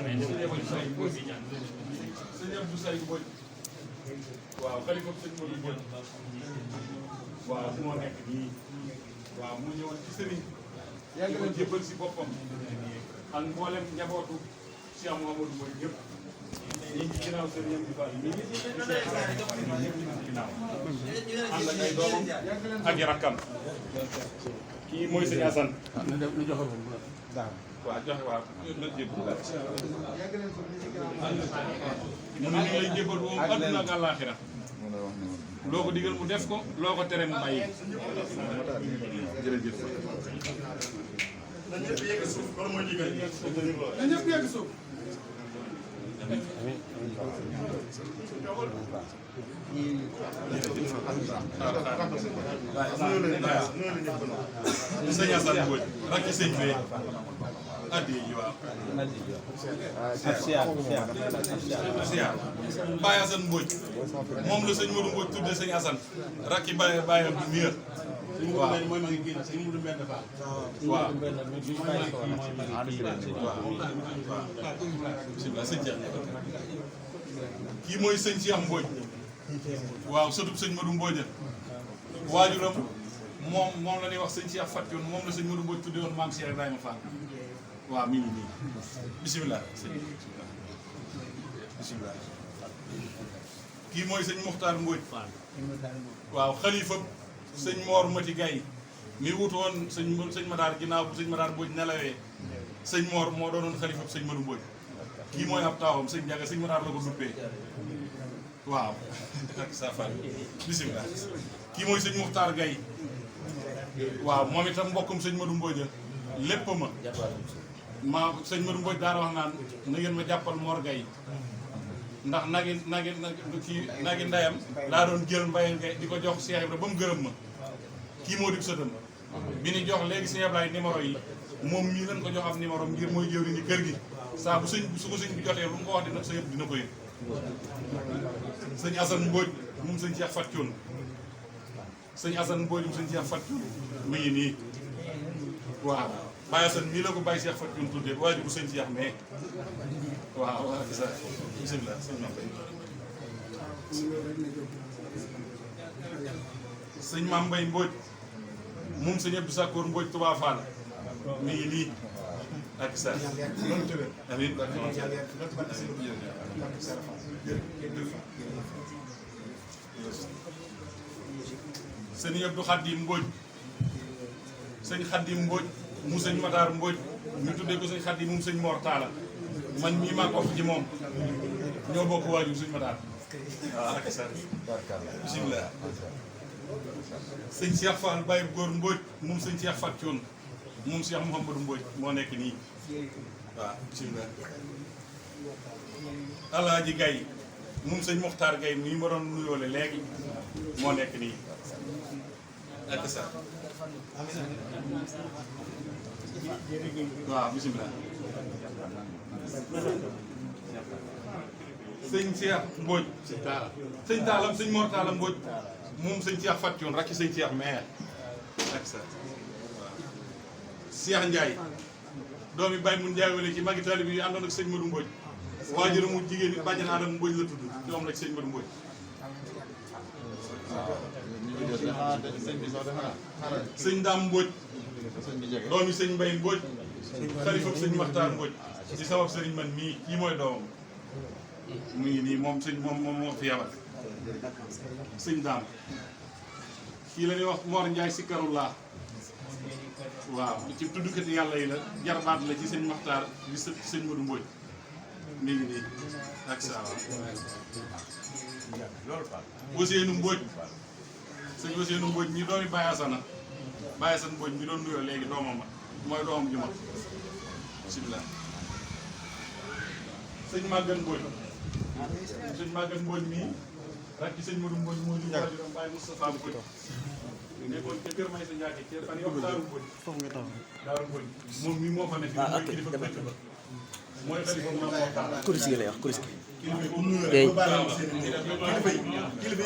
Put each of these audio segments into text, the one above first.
sëñ Abdou Say Mbodj waaw xalifa sëñ Modou Mbodj waaw moo nekk nii waaw mu ñëwoon ci sëriñ di ko jébbal si boppam ak mboolem njabootu Cheikh Mouhamadou Mbodj yëpp ñi ci ginnaaw sëriñ am di Fall ñi ñëpp ci ginnaaw ànd ak ay doomam ak i rakkam kii mooy sëñ Assane waaw joxe waaw na jébbal mu ne ñu ngi lay jébbal moom adduna ak àllaaxira loo ko digal mu def ko loo ko tere mu bàyyi jërëjëf na ñëpp yegg suuf kon mooy digal na ñëpp yegg suuf sëñ Assane Mbodj rakki sëñ bi addi yi waaw siyaar Baye Assane Mbodj moom la sëñ Modou Mbodj tudde sëñ Assane rakki Baye Baye bu miir waaw kii mooy sëñ Cheikh Mbodj waaw sëtub sëñ Modou Mbodj waajuram moom la ñuy wax sëñ Cheikh Fatou moom la sëñ Modou Mbodj tudde woon maam Cheikh Ibrahima Fall waaw mi ngi nii bisimilah bisimilah kii mooy sëñ Muxtaar Mbodj waaw xalifa sëñ Mor Mati Gaye mi wutu woon sëñ Madaar ginnaaw bu sëñ Madaar Mbodj nelawee sëñ Mor moo doonoon xalifa sëñ Modou Mbodj kii mooy ab taawam sëñ Njaga sëñ Madaar la ko duppee waaw ak sa fan bisimilah kii mooy sëñ Muxtaar Gaye waaw moom itam mbokkum sëñ Modou Mbodj lépp ma sëñ Modou Mbodj daana wax naan na ngeen ma jàppal Mor Gaye ndax nagi ndeyam laa doon jël Mbaye Gaye di ko jox Cheikh Ibra ba mu gërëm ma kii moo di sëtam bi ni jox léegi sëñ Ablaye numéro yi moom mii lañ ko jox am numéro ngir mooy jëw ni kër gi saa bu su ko sëñ bi jotee lu mu ko wax dina sa yëpp dina ko yëg sëñ Assane Mbodj moom sëñ Cheikh Fatou sëñ Assane Mbodj moom sëñ Cheikh Fatou mi ngi nii waaw Baye Assane mii la ko Baye Cheikh Fatou tuddee waajur bu sëñ Cheikh mais waaw waaw gis nga bisimilah sëñ Mame Mbaye Mbodj moom sëñ Abdou Sakkoor Mbodj Touba Fall mi ngi nii ak sa amiin sëñ Abdou Khadim Mbodj sëñ Khadim Mbodj mu sëñ Matar Mbodj ñu tuddee ko sëñ Khadim moom sëñ Mor Talla man mii maa ko ci moom ñoo bokk waajur sëñ Matar waaw ak sa bisimilah sëñ Cheikh Fall Baye Góor Mbodj moom sëñ Cheikh Fatou moom Cheikh Mouhamadou Mbodj moo nekk nii waaw bisimilah Alaaji Gaye moom sëñ Mokhtar Gaye mii ma doon nuyoole léegi moo nekk nii ak sa waaw bisimilah sëñ Cheikh Mbodj sëñ Taalam sëñ Mor Talla Mbodj moom sëñ Cheikh Fatou rakki sëñ Cheikh maire ak sa waaw Cheikh Ndiaye doomi Baye mun Ndiaye wala ci magi talib yi àndoon ak sëñ Modou Mbodj waajur mu jigéen ñi bàjjan Adam Mbodj la tudd ñoom la ci sëñ Modou Mbodj sëñ Dame Mbodj doomi sëñ Mbaye Mbodj xalifa sëñ Maxtaar Mbodj ci sabab sëriñ man mii kii mooy doomam mu ngi nii moom sëñ moom moo fi yabal sëñ Dame kii la ñuy wax Mor Ndiaye Sikarullah waaw ci tuddukati yàlla yi la jarbaat la ci sëñ Maxtaar di sët ci sëñ Modou Mbodj mi ngi nii ak saa Ousseynou Mbodj sëñ Ousseynou Mbodj ñi doomi Baye Assane Mbodj mi doon nuyoo léegi doomam mooy doomam ju mag bisimilah sëñ Maguette Mbodj mii rek ci sëñ Modou Mbodj moo ñu waajuram Baye Moustapha Mbodj nekkoon ca kër may sa njaake ca fan yi wax Daaru Mbodj moom mii moo fa nekk mooy kilifa dëkk ba mooy xalifa mu moo tax kuris gi lay wax kuris gi kilifa yi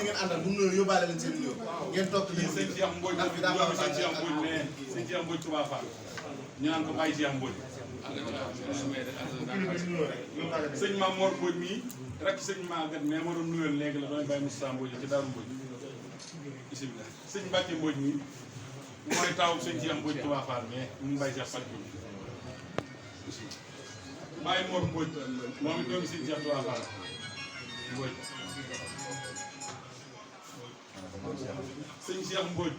ngeen àndal bu mu nuyoo yóbbaale leen seen nuyoo ngeen toog lii sëñ Cheikh Mbodj sëñ Cheikh Mbodj mais sëñ Cheikh Mbodj Touba Fall ñu naan ko Baye Cheikh Mbodj sëñ Maam Mor Mbodj mii rek sëñ Magat mais ma doon nuyal léegi la doon bàyyi Moussa Mbodj ci Daaru Mbodj bisimilah sëñ Mbacke Mbodj mii mooy taawu sëñ Cheikh Mbodj Touba Fall mais mu mbay Cheikh Fall Baye Mor Mbodj moom it doomi sëñ Cheikh Touba Fall Mbodj sëñ Cheikh Mbodj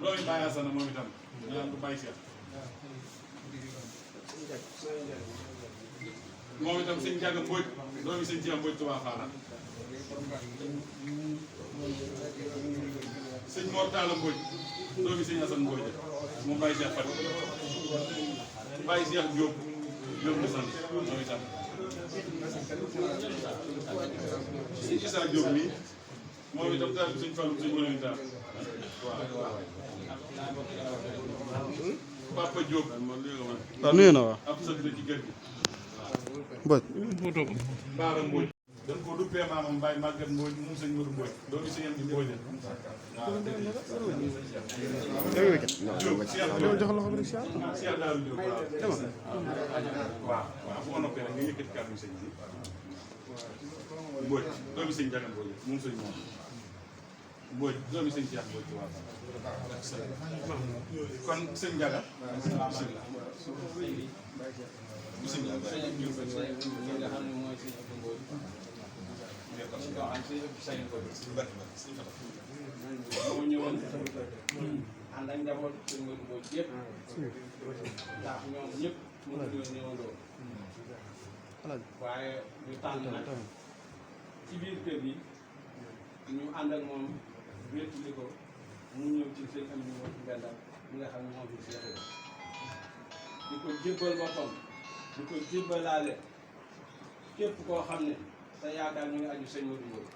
doomi Baye Assane moom itam ñu naan ko Baye Cheikh moom itam sëñ Ndiaga Mbodj doomi sëñ Cheikh Mbodj Touba Fall sëñ Mor Talla Mbodj doomi sëñ Assane Mbodj moom Baye Cheikh Fatou Baye Cheikh Diop Diop la sant moom itam sëñ Issa Diop mii moom itam taal bi sëñ Fallou sëñ Mawlana Tall waaw Papa Diop waaw nuyu na waaw ab sët la ci kër gi Mbodj Baara Mbodj dañ ko duppee maamam Baye Maguette Mbodj moom sëñ Modou Mbodj doomi sëñ bi Mbodj Cheikh Daaru Diop waaw waaw fu ma noppee rek nga yëkkati kàddu sëñ bi Mbodj doomi sëñ Ndiaga Mbodj moom sëñ moom Mbodj doomi sëñ Cheikh Mbodj waaw kon sëñ Ndiaga bisimilah bisimilah moo ñëwoon ànd ak njaboot sëñ Modou Mbodj yëpp ndax ñoom ñëpp mu ngi doon ñëwandoo waaye ñu tànn nag ci biir kër gi ñu ànd ak moom wéttali ko mu ñëw ci seen am ñu Modou Mbenda mi nga xam ne moom fi seexee di ko jébbal boppam di ko jébbalaale képp koo xam ne sa yaakaar mi ngi aju sëñ Modou Mbodj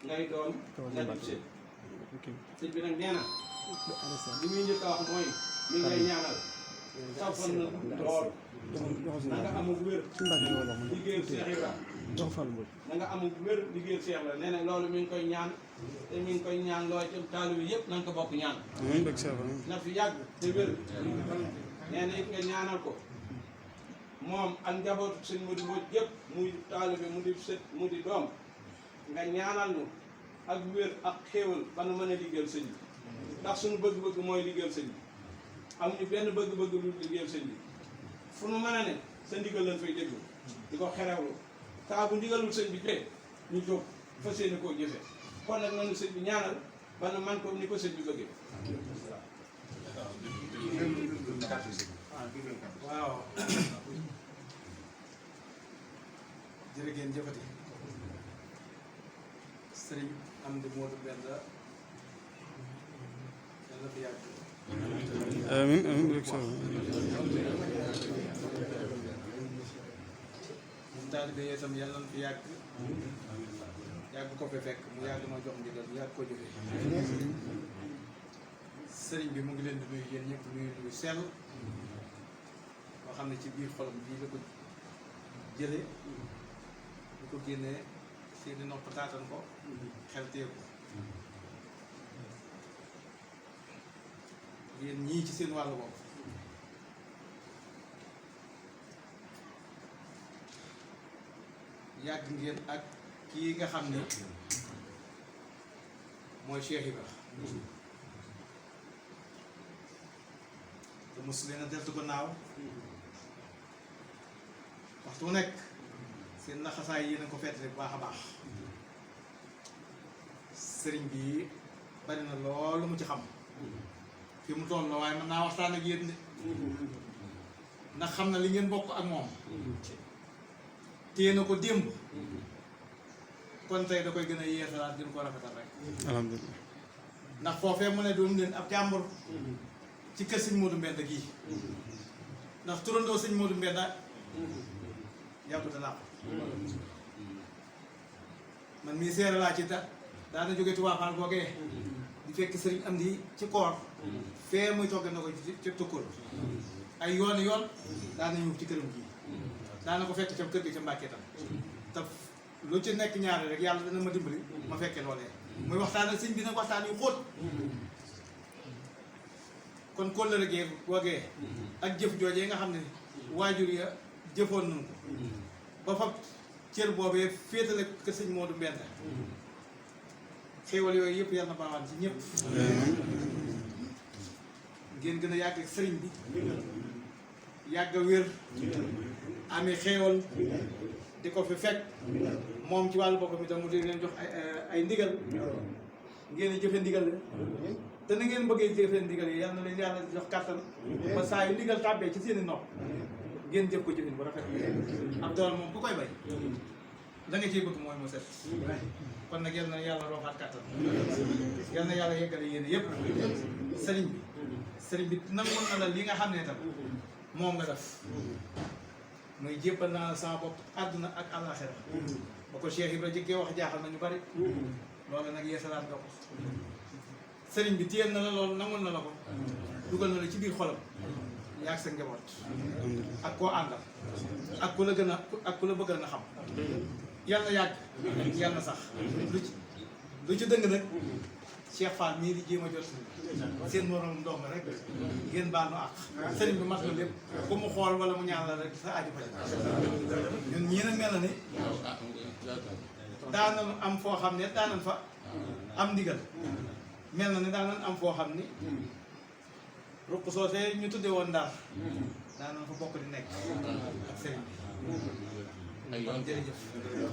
ngay doon nga dib sëñ sëñ bi nag nee na li muy njëkk a wax mooy mi ngay ñaanal saw fan na lool na nga amul wér liggéeyal Seex Ibra na nga amul wér liggéeyal Seex la nee na loolu mi ngi koy ñaan te mi ngi koy ñaan looy ci taalibe bi yëpp na nga ko bokk ñaan na fi yàgg te wér nee na it nga ñaanal ko moom ak njabootu sëñ Modou Mbodj yëpp muy taalibe mu di sët mu di doom nga ñaanal ñu ak wér ak xéewal ba nu mën a liggéeyal sëñ bi ndax suñu bëgg-bëgg mooy liggéeyal sëñ bi amuñu benn bëgg-bëgg lu liggéeyal sëñ bi fu nu mën a ne sa ndigal lañ fay déglu di ko xerewlu saa bu ndigalul sëñ bi te ñu jóg fas yéene koo jëfe kon nag nanu sëñ bi ñaanal ba nu man ko ni ko sëñ bi bëggee waaw jërë ngeen jëfati sëriñ Amdi Móodu Mbenda yàlla fi yàgg amiin amiin ñun taalibe yi itam yàlla na fi yàgg yàgg ko fi fekk mu yàgg noo jox ndigal mu yàgg ko jëfee sëriñ bi mu ngi leen di nuyu yéen ñëpp nuyu sell boo xam ne ci biir xolam bii la ko jële lu ko génnee seeni nopp taatan ko xel teeku yéen ñii ci seen wàllu bopp yàgg ngeen ak kii nga xam ne mooy Cheikh Ibra te mos leen a deltu ko naaw waxtu nekk seen naxasaay yéen a ko fett rek baax a baax sëriñ bi bari na loolu mu ci xam fi mu toll la waaye mën naa waxtaan ak yéen de ndax xam na li ngeen bokk ak moom téye na ko démb kon tey da koy gën a yeesalaat gën ko rafetal rek alhamdulilah ndax foofee mu ne doon leen ab jàmbur ci kër sëñ Modou Mbenda gii ndax turandoo sëñ Modou Mbenda yàggute naa ko man mii seere laa ci daana jóge Touba Fall googee di fekk sëriñ am di ci koor fee muy togg na ko ci tukkul ay yoon daana ñëw ci këram gii daana ko fekk ca kër gi ca Mbàkke tam te lu ci nekk ñaari rek yàlla dana ma dimbali ma fekkee loolee muy waxtaan ak sëñ bi nag waxtaan yu xóot kon kóllëre gee googee ak jëf joojee nga xam ne waajur ya jëfoon nañu ko ba fa cër boobee féetale ko sëñ Móodu Mbend xéewal yooyu yëpp yàlla na baawaan ci ñëpp ngeen gën a yàgg ak sëriñ bi yàgg a wér amee xéewal di ko fi fekk moom ci wàllu boppam itam mu di leen jox ay ndigal ngeen di jëfe ndigal la te na ngeen bëggee jëfe ndigal yi yàlla na leen yàlla jox kàttan ba saa yu ndigal tàbbee ci seeni nopp ngeen jëf ko jëfin bu rafet ab dool moom ku koy bay da nga ciy bëgg mooy mu set kon nag yal na yàlla roofaat kàttan yal na yàlla yeggale yéen yëpp sëriñ bi nangoon na la li nga xam ne tam moom nga def muy jébbal naa la sama bopp àdduna ak àllaaxira ba ko Cheikh Ibra jëkkee wax jaaxal na ñu bari loolu nag yeesalaat nga ko sëriñ bi téyel na la loolu nangoon na la ko dugal na la ci biir xolam yaag sa njaboot ak koo àndal ak ku la gën a ak ku la bëgg na xam yàlla yàgg yàlla sax lu ci dëng nag Cheikh Faal mii di jéem a jot seen morom ndox ma rek ngeen baal nu àq sëriñ bi mat na lépp ku mu xool wala mu ñaan la rek sa aju fa ñun ñii nag mel na ni daanan am foo xam ne daanan fa am ndigal mel na ni daanan am foo xam ni ruq soosee ñu tudde woon Ndar daanan fa bokk di nekk ak sëriñ bi kon jërëjëf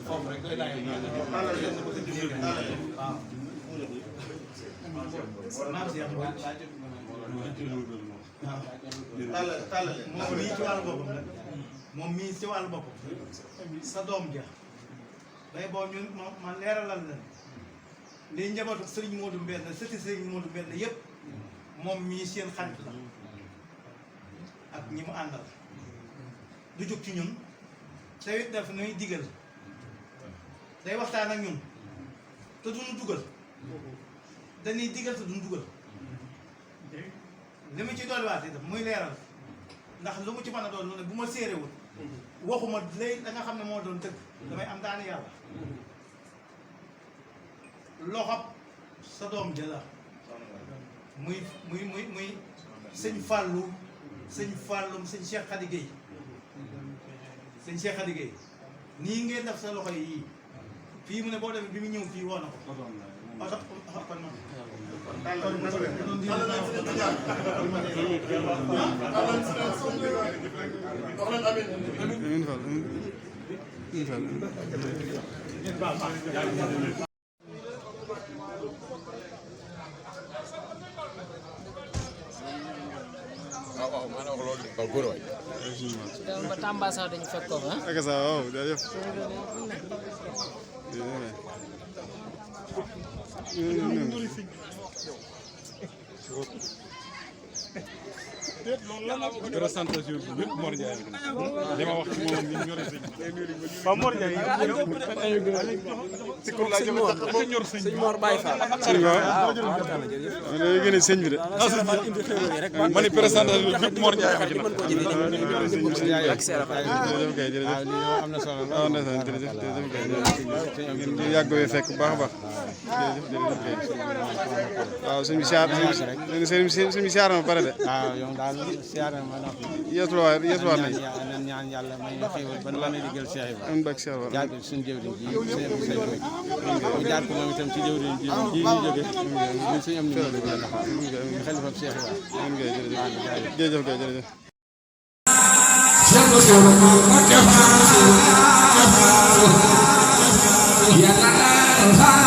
foofu rek doy naa yéen na bëgg di dégg waaw maam si yàlla tàllale moom mii ci wàllu boppam nag moom mii ci wàllu boppam sa doom ja day boo ñun man leeralal la li njabootu sëriñ Móodu Mbend sëti sëriñ Móodu Mbend yëpp moom mii seen xarit la ak ñi mu àndal du jóg ci ñun te it daf nuy digal day waxtaan ak ñun te duñu dugal dañuy digal te duñu dugal li mu ci dolliwaat itam muy leeral ndax lu mu ci mën a doon lu ne bu ma séeréwul waxuma lay da nga xam ne moo doon dëgg damay am daani yàlla loxob sa doom jëla muy sëñ Fallou sëñ Cheikh Khady Gueye sëñ Cheikh Khady Gueye nii ngeen def sa loxo yi fii mu ne boo demee bi mu ñëw fii woo na ko oto kon man waaw maanaam loolu ba góor waay. ba Tamba sax dañu fekk ko ah. ak sa waaw jaajëf. présentation bi lépp Mor Ndiaye li ma wax ci moom ni ñor sëñ Ba Mor Ndiaye ñor sëñ Mor Baye Fall. sëñ waaw dañuy génne sëñ bi de. ma ni présentation bi lépp Mor Ndiaye am na solo waaw ndeysaan jërëjëf ngeen di yàgg fekk bu baax a baax jërëjëf waaw sëñ bi siyaar sëñ bi siyaar na ba pare de. waaw yow daal siyaare ma ndox yeesuwaat nañ ñaan yàlla may ñu xéewal ba mën a digal Cheikh Ibrahima am bak Cheikh jaar ko suñu jëwriñ ji sëñ mu jaar ko moom itam ci jëwriñ ji ñu jóge ñu suñu am ñu xalifa Cheikh Ibrahima jërëjëf kay jërëjëf Ya